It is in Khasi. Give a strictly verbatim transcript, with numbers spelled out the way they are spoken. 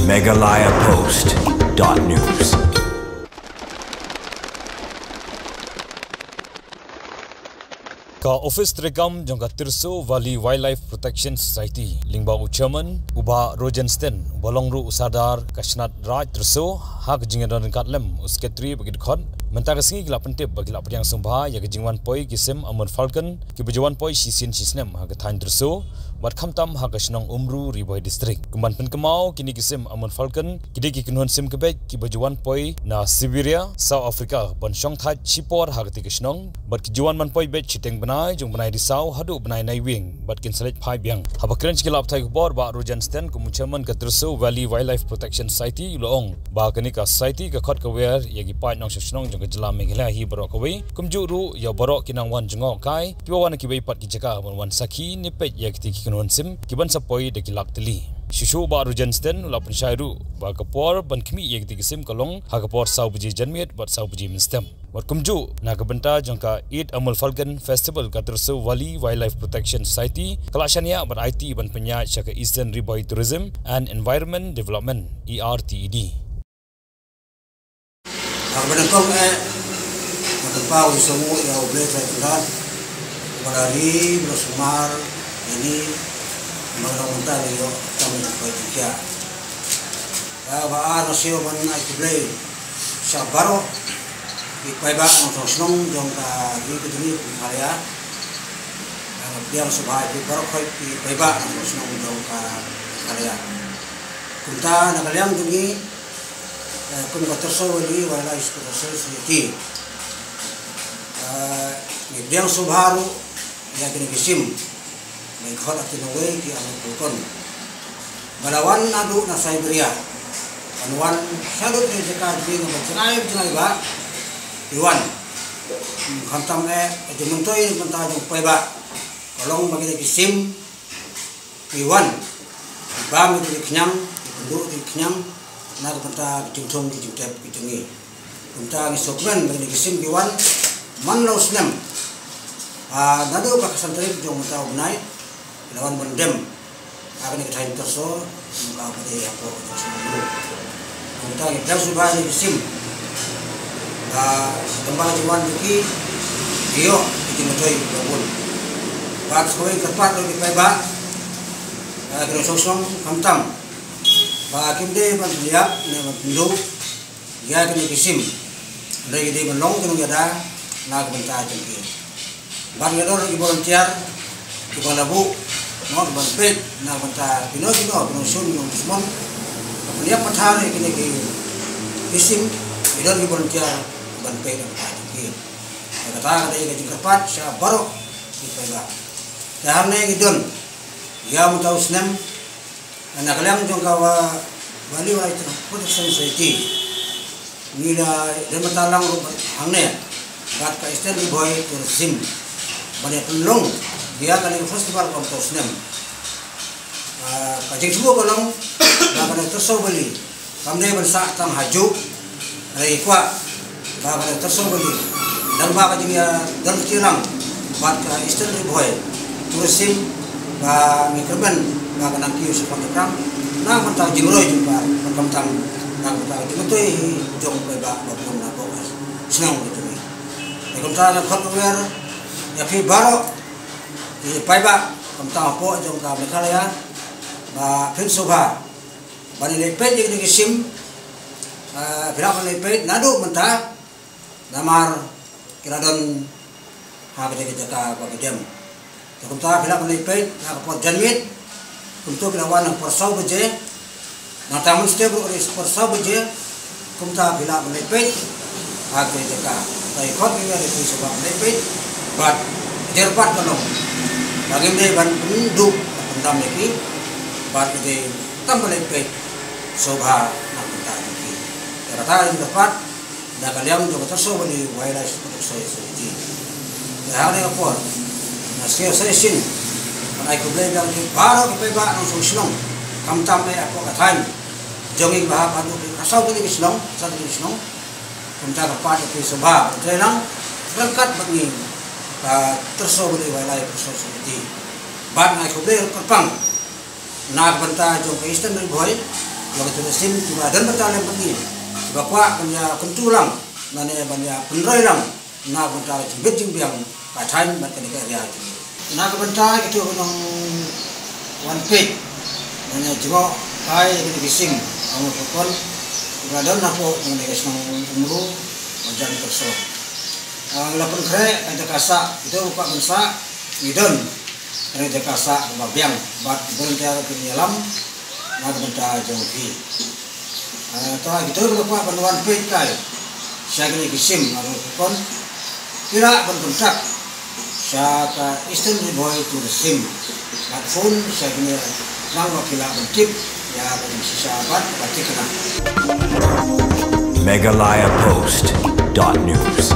Meghalaya Post dot news. Ka office treikam jong ka Teso Valley Wildlife Protection Society lyngba u chairman u Bah Roger Sten, uba long ruh u sardar ka shnat Raid Teso, ha ka jingïadon ryngkat lem u secretary bad ki dkhot, mynta ka sngi ki la pyntip ba ki la pdiang sngewbha ïa ka jingwan poi ki sim Amur Falcon kiba ju wan poi shisien shisnem ha ka thaiñ Teso bad khamtam ha ka shnong Umru, Ri Bhoi District. Kumban pynkynmaw, kine ki sim Amur Falcon ki dei ki kynhun sim kbeit kiba ju wan poi na Siberia, South Africa, ban shong thait shipor ha katei ka shnong bad ki ju wan ban poi beit shiteng bnai, jong bnai Risaw haduh bnai Naiwieng bad kin sa leit phai biang. Haba kren sha ki lad pathai khubor, Bah Roger Sten, kum u chairman ka Teso Valley Wildlife Protection Society, u la ong ba kane ka society ka khot ka wer ïa ki paid nongshong shnong jong ka jylla Meghalaya hi baroh kawei, kumjuh ruh ïa baroh ki nongwan jngohkai kiba wan na kiwei pat ki jaka ban wan sakhi ne peit ïa kitei ki kynhun sim kiban sa poi da ki lak tylli. Shuh shuh, Bah Roger Sten u la pynshai ruh ba ka por ban khmih ïa kitei ki sim ka long ha ka por saw baje janmiet bad saw baje mynstep. Bad kumjuh, na ka bynta jong ka eighth Amur Falcon Festival, ka Teso Valley Wildlife Protection Society ka la shaniah bad aiti ban pynïaid sha ka Eastern Ri Bhoi Tourism and Environment Development, E R T E D. Haba nyngkong eh, nga kyrpad ïa u Blei Trai Kynrad, uba la ri, uba la sumar ïa ngi, ba ngi long mynta ngi ïoh tam ïa ka jingkyrkhu. Haba ar, nga sngewbha ban ai khublei sha baroh ki paidbah nongshong shnong jong ka ri ka jong ngi ka Meghalaya. Nga pdiang sngewbha ïa ki baroh ki paidbah nongshong shnong jong ka Meghalaya. Kumta na ka liang jong ngi, eh, kum ka Teso Valley Wildlife Protection Society, eh, ngi pdiang sngewbha ruh ïa kine ki sim ba ngi khot ha ka ktien nongwei ki Amur Falcon, ba la wan naduh na Siberia, ban wan shaduh na jaka jong ngi, ba jngai jngai ba ki wan. Hmm, khamtam eh, ka jingmyntoi na ka bynta jong u paidbah ka long ba kine ki sim ki wan, ki bam ïa ki khñiang, ki pynduh ïa ki khñiang na ka bynta ka jingthung ka jingtep ka jong ngi. Kumta ngi sngewkmen ba kine ki sim ki wan man la u snem. Ah, naduh ka khatsan tarik jong mynta u bnai ki la wan ban dem ha kane ka thaiñ Teso, nangta ba dei hapoh ka jingshong ruh. Kumta ngi pdiang sngewbha ïa kine ki sim ba tang ba ka jingwan jong ki, ki ïoh ka jingmyntoi ba bun. Bad sa kawei, kyrpad ïa ki paidbah, eh, ki nongshong shnong, khamtam ba kim dei ban pynïap ne ban pynduh ïa kine ki sim. Hynrei ki dei ban long ki nongïada na ka bynta jong ki. Bad ngi don ki volunteer kiba la buh, mo, kiban peit na ka bynta kino kino ki nongshun ki nongdusmon. Ban ïap pathar ïa kine ki sim, ngi don ki volunteer kiban peit na ka bynta jong ki. Te kata ka dei ka jingkyrpad sha baroh ki paidbah. Te hangne ngi don ïa mynta u snem, na ka liang jong ka Wa-, Valley Wildlife Protection Society, ngi la don bynta lang ruh hangne bad ka Eastern Ri Bhoi Tourism ban ïa pynlong ïa kane ka festival ka mynta u snem. Ah, ka jingsngew ka long ba kane ka Teso Valley kam dei ban sah tang hajuh. Hynrei ngi kwah ba ka Teso Valley, lyngba ka jingïadon kti lang bad ka Eastern Ri Bhoi Tourism, ba ngi kyrmen ba kan nang kiew shaphang shaphrang na ka bynta ka jingroi jong ka, bad khamtam na ka bynta ka jingmyntoi jong u paidbah ba bun napoh ka shnong ka jong ngi. Te kumta nga khot wer ïa phi baroh ki paidbah, khamtam hapoh jong ka Meghalaya, ba phin sngewbha ban ïaleit peit ïa kine ki sim. Ah, phi lah ban leit peit naduh mynta, namar ki la don ha kane ka jaka ba ki dem. Te kumta phi lah ban leit peit na ka por janmiet, kumta phi lah wan na ka por saw baje, nangta mynstep ruh ha ka por saw baje, kumta phi lah ban leit peit ha kane ka jaka. Te ngi khot ïa phi sngewbha ban leit peit, bad ka jingkyrpad ka long ba ngim dei ban pynduh ban pyndam ïa ki, bad ngi dei tang ban leit peit sngewbha na ka bynta jong ki. Te kata ka jingkyrpad na ka liang jong ka Teso Valley Wildlife Protection Society. Te ha kane ka por nga sngew sa shisien ban ai khublei biang ïa phi baroh ki paidbah nongshong shnong, khamtam eh hapoh ka thaiñ jong ngi ba hap haduh ka saw tylli ki shnong, saw tylli ki shnong. Kumta kyrpad ïa phi sngewbha ban trei lang ryngkat bad ngi, ka Teso Valley Wildlife Protection Society. Bad nga ai khublei kyrpang na ka bynta jong ka Eastern Ri Bhoi, Ba ka jong ka sim kiba don bynta lem bad ngi, kiba kwah ban ïa kyntu lang, lane ban ïa pynroi lang na ka bynta ka jingbit jingbiang ka thaiñ bad kane ka area jong ngi. Na ka bynta kito ki nongwan peit, lane jngoh kai kine ki sim, ong u Khun, kiba don hapoh jong kane ka shnong Umru, Banjar Umtaisar. Ah, la pynkhreh ka jaka sah, kito kiba kwah ban sah, ngi don ka jaka sah kaba biang bad volunteer kiba ïalam na ka bynta jong phi. Ah, te kito kiba kwah ban wan peit kai sha kine ki sim, ong u Khun, ki lah ban contact sha ka Eastern Ri Bhoi Tourism. Bad phone sha kine nang ba ki lah ban tip ïa ka jingshisha bad ka thikna. Meghalaya Post dot news.